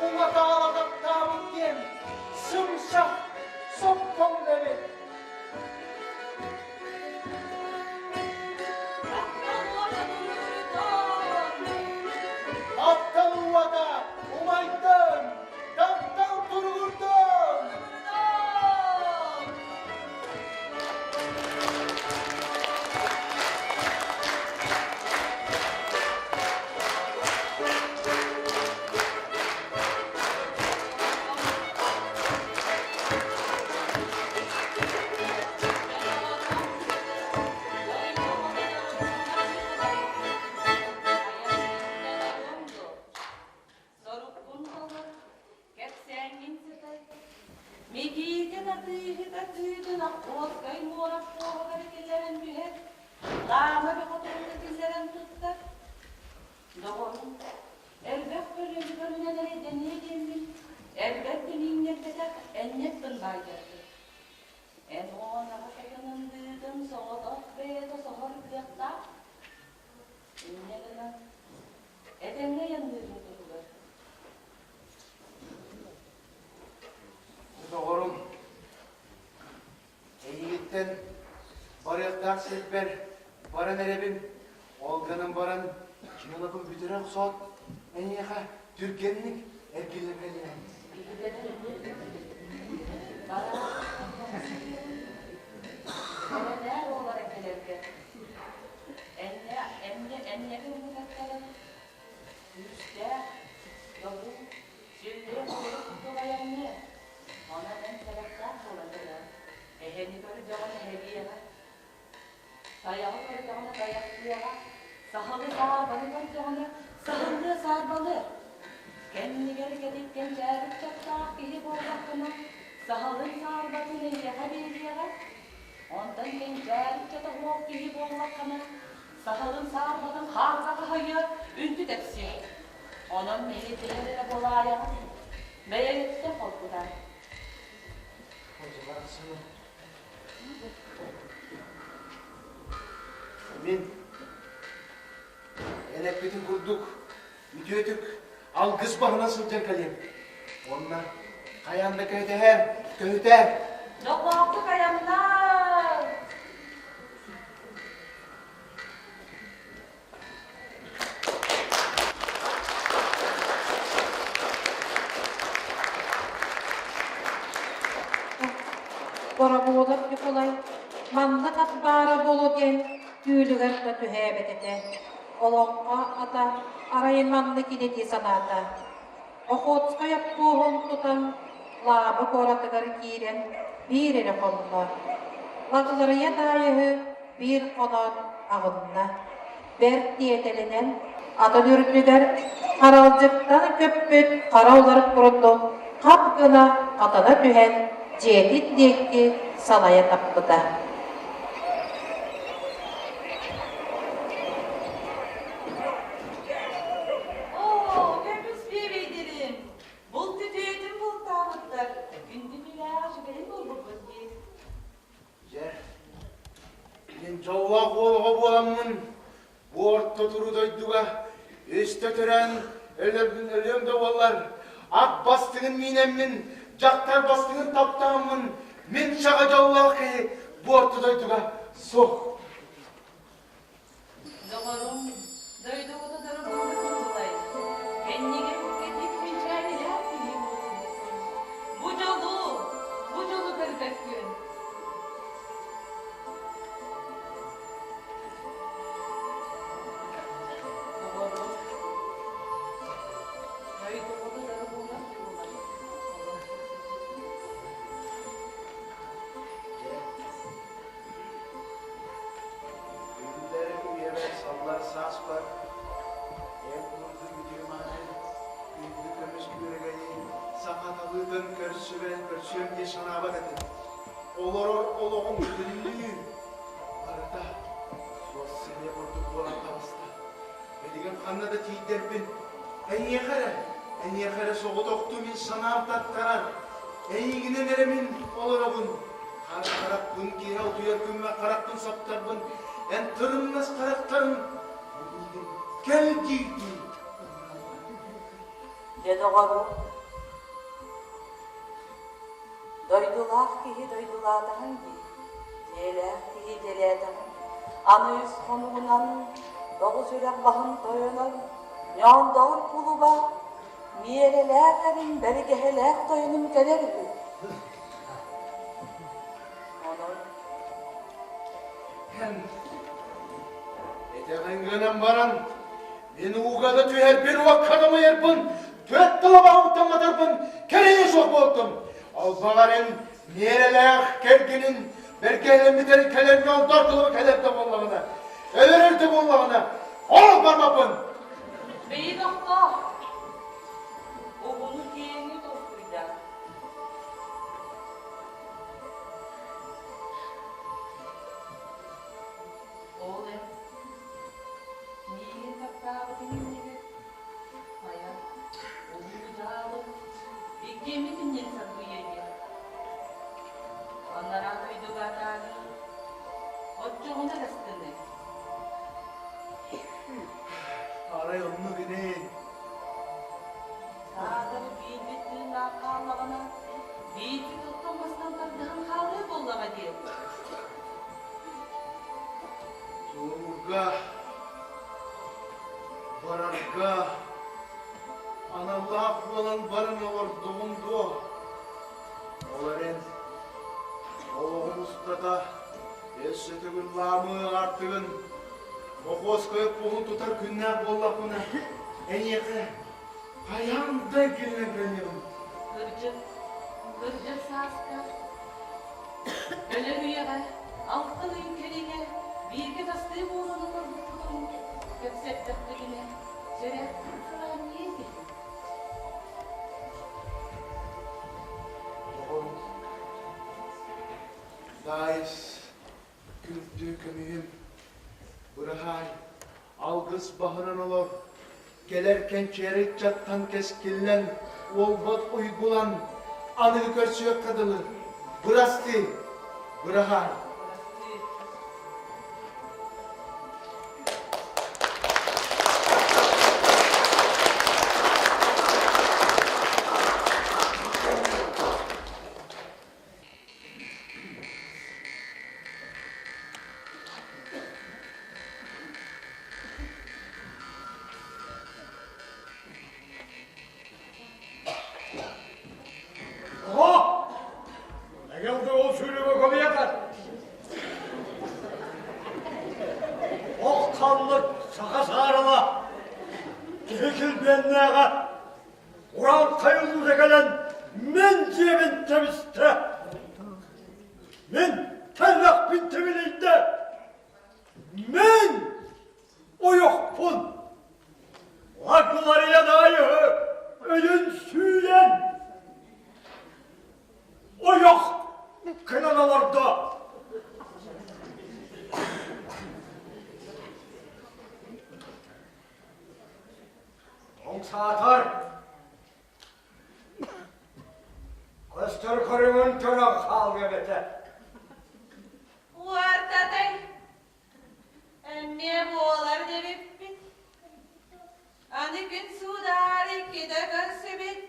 Уҥа-таала таптаабыт диэн сымсах соппоҥ эбит. Таптал уота умайдын! Таптал туругурдун! Соруккун толор, кэпсээҥҥин сытай. Микиитин атыыһыт атыытын Охотскай муора суоһугар киллэрэн түһэр, Лаама бөҕөтүн киллэрэн туттар. Доҕорум, элбэх көлүөнэ көрүнэн эрэйдэниэ диэммин, элбэх тимиҥнэрбэтэх энньэппин баайдардым. Эн оҕонаҕа тойон ындыытын соҕотох бэйэтэ соһор кыахтаах. Инньэ гынан, этэҥҥэ айанныырын туһугар. Доҕорум, эйигиттэн барыахтаах сирбэр баран эрэбин. Ол гынан баран дьыалабын бүтэрэ охсоот, эйиэхэ түргэнник эргиллэн кэлиэм. Эрэнээр буолара кэлэргэ. Энньэ, энньэ, энньэ гыммытаттарын күүстээх, добун, сүллүө буолук курдук айанныа. Онон эн сэрэхтээх буолан кэлэҕин. Эһэни көрдөҕүнэ эһэлиэҕэ, тайаҕы көрдөҕүнэ тайахтыаҕа, саһылы саарбаны көрдөҕүнэ саһыллыа саарбалыа. Кэннигэр кэтит кэнчээри ыччаттаах киһи буоллаххына, саһылын саарбатын эйиэхэ биэриэҕэ. Онтон кэнчээри ыччата суох киһи буоллаххына, саһылын саарбатын хаарга хаһыйыа, үнтү тэпсиэ. Онон мэһэйдэһэр эрэ буолаайаҕын, бэйэҥиттэн холкутаар. Мин эн эппитин курдук үтүөтүк алгыс баһынан сылдьан кэлиэм. Уонна хайаан да көһүтэһээр, көһүтээр. Дьоллоохтук айаннаа! Боробуолап Ньукулай маннык ат баара буолуо диэн түүлүгэр да түһээбэт этэ. Олоҥхо ата арай маннык ини дии санаата. Охотскай оптуоһун тутан Лаабы куоратыгар киирэн биир эрэ хонно. Лагларыйа Даайыһы биир хоноот аҕынна. Бэрт тиэтэлинэн атын үрдүгэр харалдьыктан көппүт хара уларык курдук хап гына хатана түһэн дьиэтин диэки салайа таппыта. Оо, көмүс биэбэйдэрим! Булт үтүөтүн бултаабыттар, күндү түүлээх үчүгэйин булбуппут дии. Дьэ, мин дьоллоох уол оҕо буоламмын, бу орто туруу дойдуга үстэ төрөөн өлөрбүн өлүөм да буоллар, ат бастыҥын миинэммин, дьахтар бастыҥын таптааммын, мин саҕа дьоллоох киһи бу орто дойдуга суох. Доҕорум, дойдубуту дорогуна курдулай, кэннигин кэтит мичээрилээх киһи буолбуккун. Бу дьолу, бу дьолу көрбөккүн. Доҕорум, дойдубуту дорогуна курдулай. Күндэр үйэбэр саллар сааспар, эн курдук үтүө-мааны, күндү көмүс күөрэгэйи саха талыытын көрсүбэт көрсүөм дии санаабат этим. Олорор олоҕум бүтүннүү барыта суос-сэниэ курдук буолан таҕыста. Билигин ханна да тиийдэрбин, эйиэхэ эрэ, эйиэхэ эрэ соҕотохтуу мин санаам таттарар, эйигинэн эрэ мин олоробун. Хара харахпын киэһэ утуйар күммэр харахпын саптарбын, эн тырымнас харахтарыҥ миигин кэл диирдии Дьэ доҕорум. Дойдулаах киһи дойдулаатаҕын дии, дьиэлээх киһи дьиэлээтэҕин. Аны үс хонугунан тоҕус үрэх баһын тойонор, ньоондоҕор кулуба, миэрэлээх эрин бэригэһэлээх тойонум кэлэр үһү. Онон Этэҕин гынан баран, мин ууга да түһэрбин, уокка да умайарбын, түөрт тылабаҕыттан матарбын кэриҥэ суох буолтум. Ол баҕарын миэрэлээх кэргэнин бэргэһэлэммитэр кэлэр ньолдор тылы кэлэр да буоллаҕына, өлөрөр да буоллаҕына, ол барбаппын. Бэйи тохтоо. Уһуну киэҥи толкуйдаа. Ол эн миигин таптаабытыҥ иннигэр хайа улуу дьаалы иккиэммит иннин сарбыйа диэн. Анараа дойдуга атаары оччоҕуна эрэ астыныа. Арай оннук ини. Саатар биирбит тыыннаах хааллаҕына, биирбит оттон мастан тардыһан хаалыа буоллаҕа дии. Туорууга, барарга аналлаах буолан баран олордугум дуо? Ол эрэн олоҕум устата өссө төгүл лаамыы аартыгын Охуоскай куһун тутар күннээх буоллахпына, эйиэхэ хайаан да эргиллэн кэлиэҕим. Кырдьык, кырдьык сааска өлөр үйэҕэ алтан ый кэриҥэ бииргэ тастыы буолан олорбуппутун кэпсэттэхпитинэ, сүрэхпит сылаанньыйа этэ. Доҕорум, Даайыс Күндү көмүһүм, быраһаай, алгыс баһынан олор, кэлэр кэнчээри ыччаттан кэскиллэн, уолбат уйгулан, аныгы көрсүөххэ дылы, бырастыы, быраһаай. Бырастыы. О! Эгэлде ол сүүрүгө көбүйэтэр. Ох ханнык саха саарыла киһи килбиэннээҕэ Урааҥхай улуута кэлэн мин дьиэбин тэбистэ. Мин тэллэхпин тибилийдэ. Мин ойохпун. Лагларыйа даайыһы өлүн сүүрэн ойох гынан олордо. Тоҥ саатар, көстөр көрүҥүн көрөн хаалыам этэ. Уордатай, эмиэ буолар диэбиппит. Аны күн суудаары иккитэ көрсүбүт,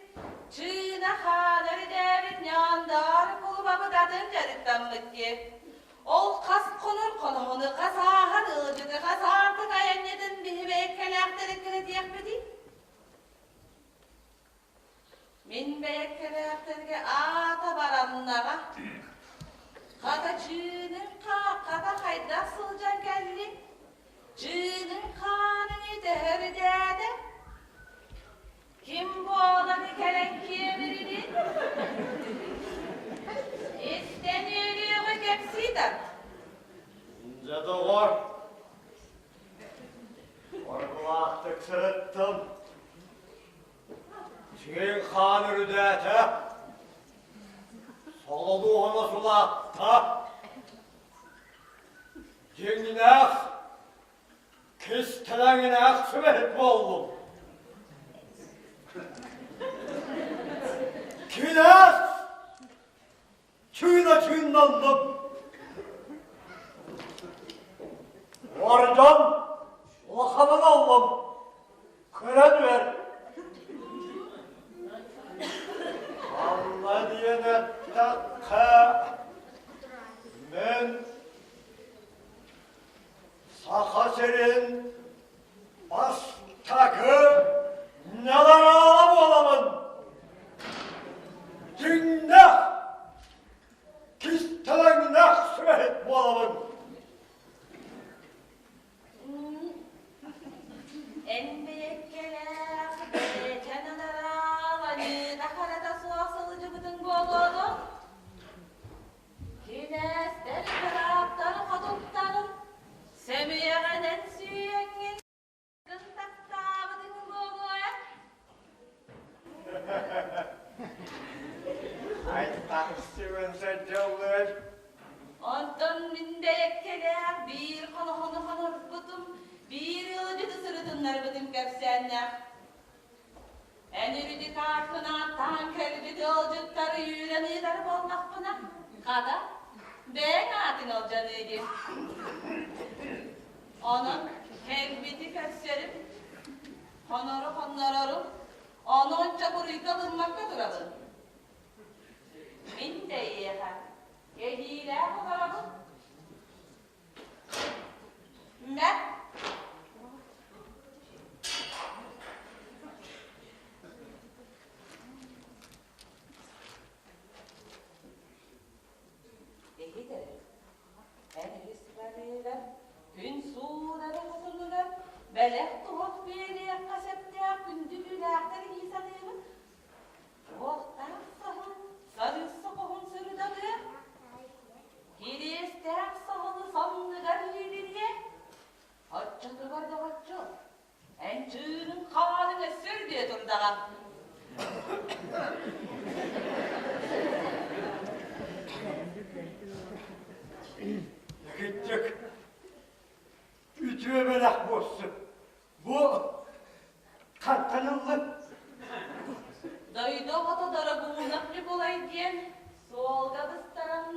чыына хаанар идээбит ньаандаар кулубабыт атын дьарыктаммыт дии. Ол хас хонор хоноһону хас ааһар ыалдьыты хас аартык айанньытын биһи бэйэккэлээхтэрин кэрэтиэхпитий? Мин бэйэккэлээхтэргэ аата бараннаҕа. Хата чыынын хата хайдах сылдьан кэллиҥ? Чыынын хаанын итэһэр идээтэ. Ким буолан кэлэн киэбиридин? Истэн үөрүөҕү кэпсии тарт. Дьэ, доҕор, оргулаахтык сырыттым. Чиҥ хаан үрдээтэ, сололууһуна сулаатта. Дьиҥнээх Кистэлэҥинээх сүбэһит буоллум. Кинээс чыына чыынналлым. Ордон улаханын аллым. Көрөн үөр. Алла диэн эттэххэ. Эттэххэ, мин Саха сирин бастакы ньалараала буоламын. Дьиҥнээх, кистэлэҥнээх сүбэһит буолабын. Эн бэйэккэлээх бэйэтэн анарааланыы харата суох сылдьыбытыҥ буолуо дуо? Кинээстэр кырааттар хотуттарын сөмүйэҕинэн сүүйэҥҥин таптаабытыҥ буолуо ээ? Айтахсыбын сылдьаллар. Онтон мин бэйэккэлээх биир хоноһону хонорбутум, биир ыалдьыты сырытыннарбытым кэпсээннээх. Эн үрдүк ааккын ааттаан кэлбит ыалдьыттары үүрэн ыытар буоллахпына, хата, бэйэҥ аатыҥ алдьаныа диэн. Онон кэлбити көрсөрүм, хонору хоннорорум, ону онча буруйга ылыммакка турабын. Мин да эйиэхэ кэһиилээх олоробун. Мэ! Иһит эрэ, эн үһүс барыыгар күн суудары хотунугар бэлэх-туһах биэриэххэ сөптөөх күндү түүлээхтэр дии саныыбын. Туохтаах саһыл сарыысса хоһун сырдатыа, кириэстээх саһылы санныгар иилириэ, оччотугар доҕоччу, эн чыырыҥ хааныҥ өссө үрдүө турдаҕа. Кырдьык, үтүө бэлэх буолсун. Бу хантан ыллыҥ? Дойду оҕото Дорогуунап Ньукулай диэн суолга быстаран,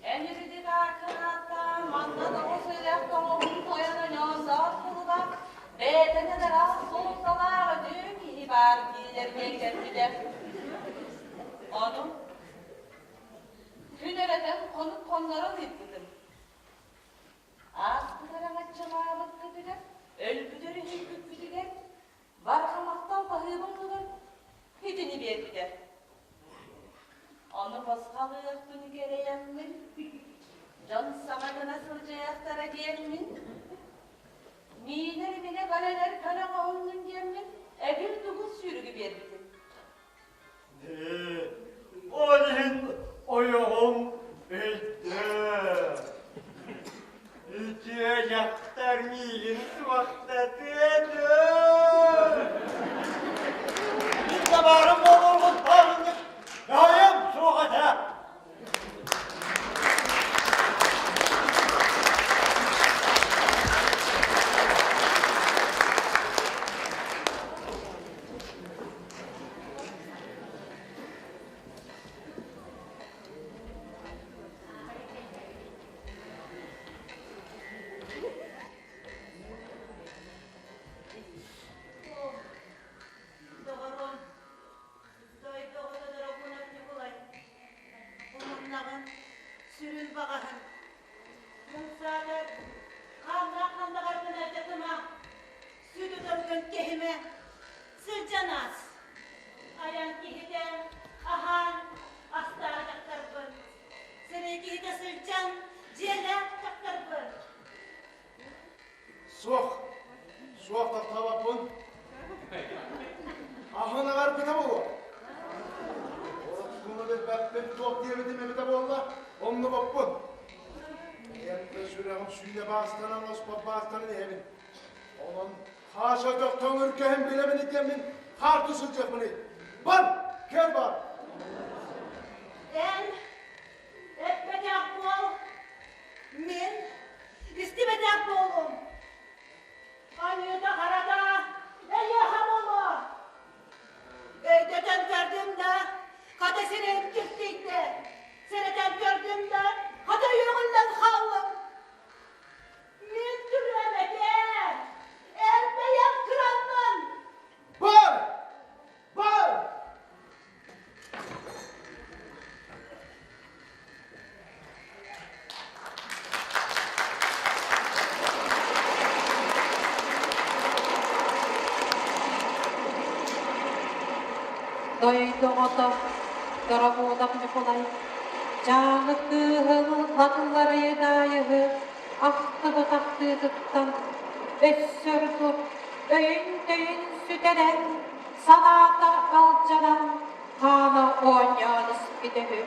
эн үрдүк ааккын манна тоҕус үрэх тоҥоһун тойоно Ньоосоот кулуба бэйэтин ыраах суолталаах үтүө киһи баар дииллэр диэн кэлбитэ. Ону күн эрэтэн хонук хоннорон ыыппытым. Ааспыт араҥаччылаабыккытыгар, өлбүтэр үһүйбүккүтүгэр барҕа махтал баһыыбын тутан итини биэрбитэ. Ону босхолуохпун кэрэйэммин, дьон саҥа гына сылдьыахтара диэммин, миинэр иминэ бар эрэр көнө хоһуҥҥун диэммин, эбир тугул сүүрүгү биэрбитим. Ол иһин ойоҕум өйдөө. Үтүө дьахтар миигин суохтатыа дуо? Мин табаарым буолуоргун таалыннык баайым суох этэ. Доҕорум, дойду оҕото Дорогунов Ньукулай, умуннаҕын, сүрүн баҕаһын. Муҥсаатар, хааннаах хандаҕарбын алдьатыма, сүдү тылгын кэһимэ, сылдьан аас. Айан киһитэ аһаан астаах дьахтарбын, сэрии киһитэ сылдьан дьиэлээх дьахтарбын. Суох, суох тохтообоппун. Аһын аҕарбыта буолуо. Уруккуну билбэппин туох диэбитим эбитэ буолла, умнубаппын. Бэйэм да сүрэҕим сүүнэ баастанан, оспот баастанан иһэбин. Онон хаача тохтоҥ үргэһин билэбин итиэммин хаарты сылдьыахпыный. Бар, кэл бар. Эн эппэтэх буол, мин истибэтэх буолум. Аньыыта-харата эйиэхэ буолуо. Өйдөтөн көрдүм да, хата сирэйим киртийдэ. Сэрэтэн көрдүм да, хата үөҕүллэн хааллым. Мин түрүөм этэ, эн бэйэм кыраммын. Бар! Бар! Дойду оҕото Доробуодап Ньукулай Дьааҥы кыыһын Латылларыйыдаайыһы ахтыбыт ахтыытыттан өссө ордук өйүн-төйүн сүтэрэн, санаата алдьанан, хаана оонньоон испитэ үһү.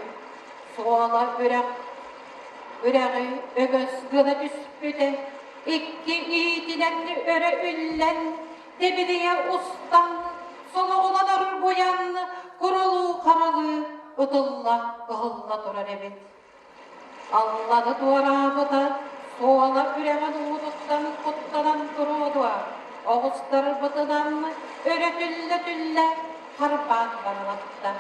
Суола үрэх үрэҕи өҥөс гына түспүтэ, икки иитинэн өрө үллэн, Тибилийэ устан, солоҕунан оргуйан, курулуу-харалыы ытылла ыһылла турар эбит. Алланы туораабыта, суола үрэҕин уутуттан куттанан туруо дуо, оҕустарбытынан өрө түллэ-түллэ харбаан барылатта.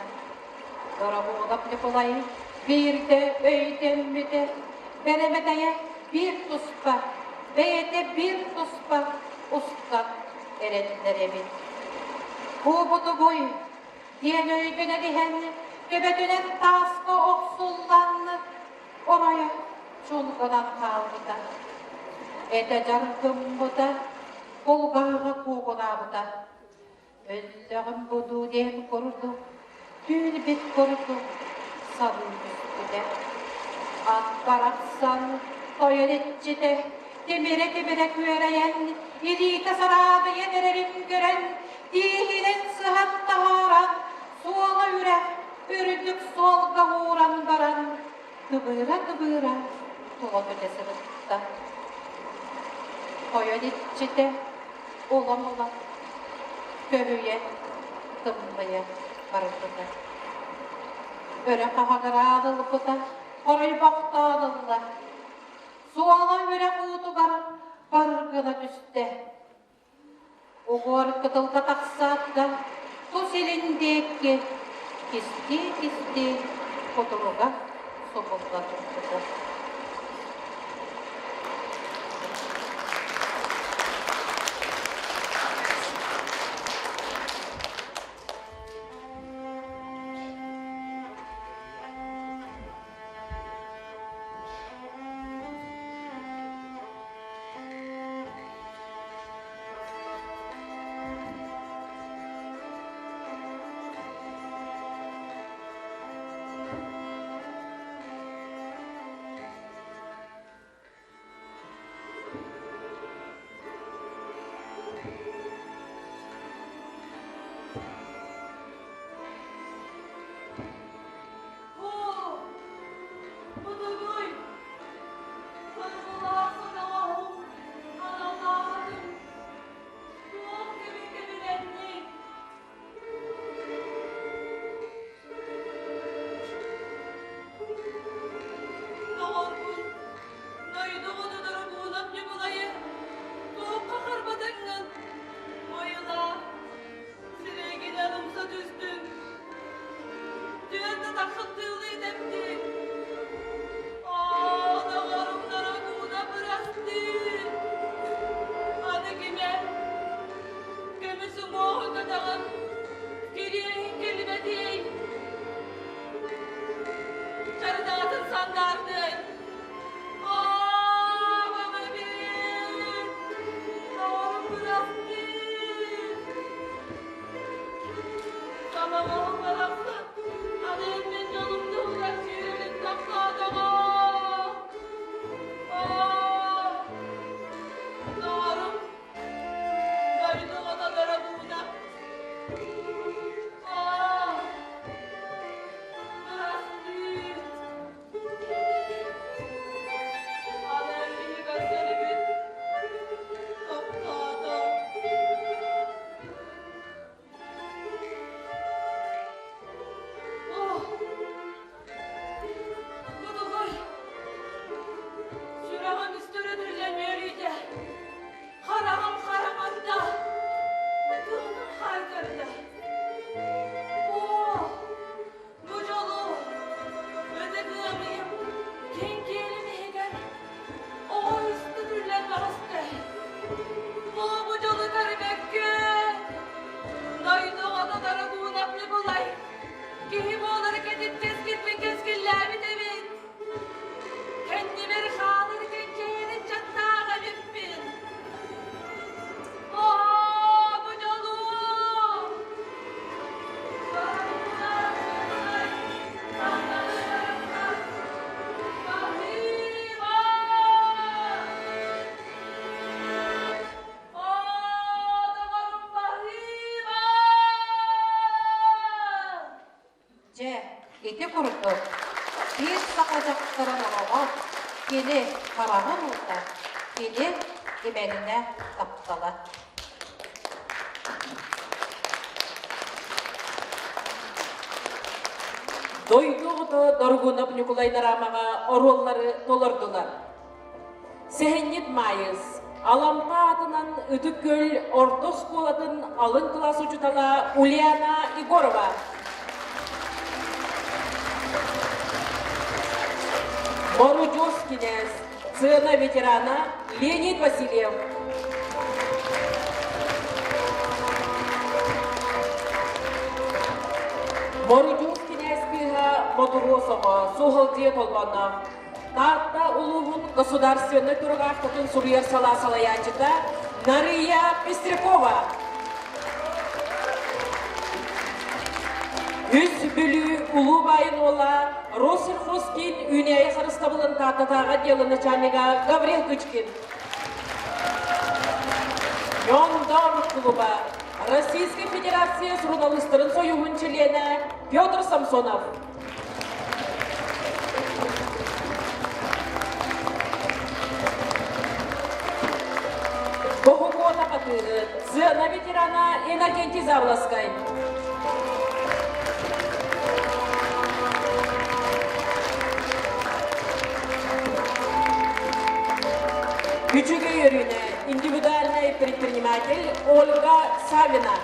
Дороһуолап Ньукулай биирдэ өйдөммүтэ, бэрэмэтэйэ биир туспа, бэйэтэ биир туспа устан эрэллэр эбит. Куобутугуй диэн өйдөнөн иһэн, төбөтүнэн тааска охсуллан, оройо чулгунан хаалбыта. Этэ дьаргыммыта, кулгааҕа куугунаабыта. Өллөҕүм бу дуу диэн курдук, түүл-бит курдук саныы түспүтэ. Ат барахсан тойон иччитэ тимирэ-тимирэ күөрэйэн, илиитэ сараадыйан эрэрин көрөн, тииһинэн сыһан таһааран, суола үрэх үрдүк суолга ууран баран, тыбыыра-тыбыыра тула көтө сырытта. Тойон иччитэ улам-улам көһүйэ, тымныйа барбыта. Өрө хаһыгыраан ылбыта, оройбохтоон ылла. Суола үрэх уутугар бар гына түстэ. Угуор кытылга тахсаат да, тус илин диэки кистии-кистии кутуруга субулла турбута. Оо, бу тугуй? Соргулаах соноҕоһум, аналлаабатым, туох кэми кэбилэнний? Доҕорбун, дойдугун дорогуунап Ньукулайы туохха харбатыҥҥын? Бойулаа, сирэйгинэн умса түстүҥ. Түөрт атаххын тыылыы тэптиҥ. Оо, доҕорум дорогууна бырастыы. Аны кимэ көмүс уҥуоҕу көтөҕөн кириэһин кэлибэтиэй. Чардаатын сандаардыай. Оо, көмөбүт! Доҕорум бырастыы. Самоҕоһум барахсан, аны мин дьолум туһугар сүүрэрин тохтоотоҕо. Оо, доҕорум, дойду оҕото дорогууна. Оо, бырастыы. Аны киһи көрсөрүбүт тохтоото. Ити курдук, биир саха дьахтарын олоҕо кини хараҕын уута, кини имэринэ таптала. Дойду оҕото Доргунов Ньукулай драмаҕа оруоллары толордулар. Сэһэнньит Маайыс, Алампа аатынан Ытык Күөл орто оскуолатын алын кылаас учуутала Ульяна Егорова. Борудьуос кинээс, сцена ветерана Леонид Васильев. Борудьуос кинээс кыыһа Ботуруос оҕо Суһалдьыйа Толбонноох Таатта улууһун государственнай туругаахтатын суруйар салаа салайааччыта Нарыйа Пестрякова. Үс Бүлүү улуу баайын уола Россельхозкиин үүнээйи харыстабылын Тааттатааҕы отделын начальнига Гаврил Кычкин. Йондор клуба Российской Федерация суруналыыстарын союһун чилиэнэ Петр Самсонов. Боһукуота Хатыыһыт, сыана ветерана Иннокентий Завласкай. Үчүгэй өрүүнэ индивидуальный предприниматель Ольга Савина.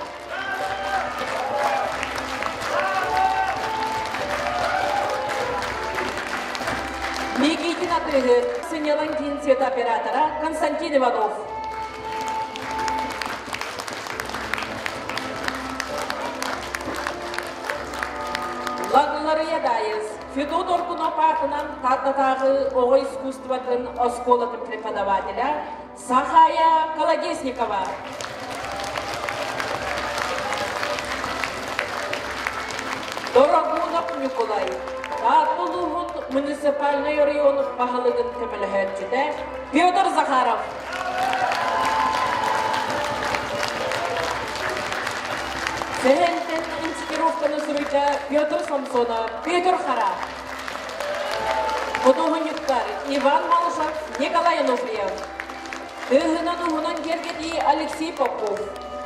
Никитин атыыһыт, сынньалаҥ киин светооператора Константин Иванов. Лагларыя Дайыс, Федот Оркунов аатынан Тааттатааҕы оҕо искусствотын оскуолатын преподавателя Сахая Колодезникова. Дорогунов Ньукулай, Таатта улууһун муниципальнай оройуонун баһылыгын көмөлөһөөччүтэ Петр Захаров. Сэһэнтэн инспировканы суруйда Петр Самсонов, Петр Хара. Худуоһунньуктар Иван Малышев, Николай Ануфриев. Тыаһынан уһунан киэргэтии Алексей Попов.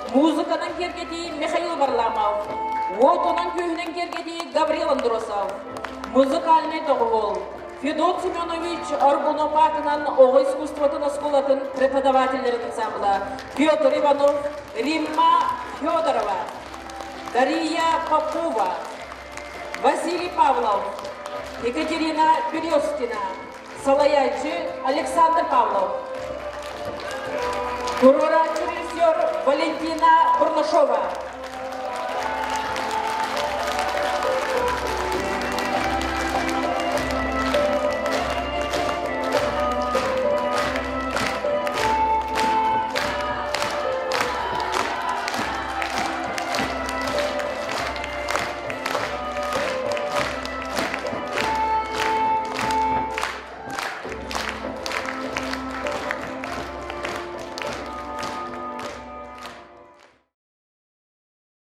Музыканан киэргэтии Михаил Варламов. Уотунан күүһүнэн киэргэтии Гаврил Андросов. Музыкальнай доҕуһуол Федот Семенович Аргунов аатынан оҕо искусствотын оскуолатын преподавателлэрин ансамбла Петр Иванов, Римма Федорова, Дария Попова, Василий Павлов, Екатерина Березкина, салайааччы Александр Павлов, туруорааччы режиссер Валентина Бурнашова.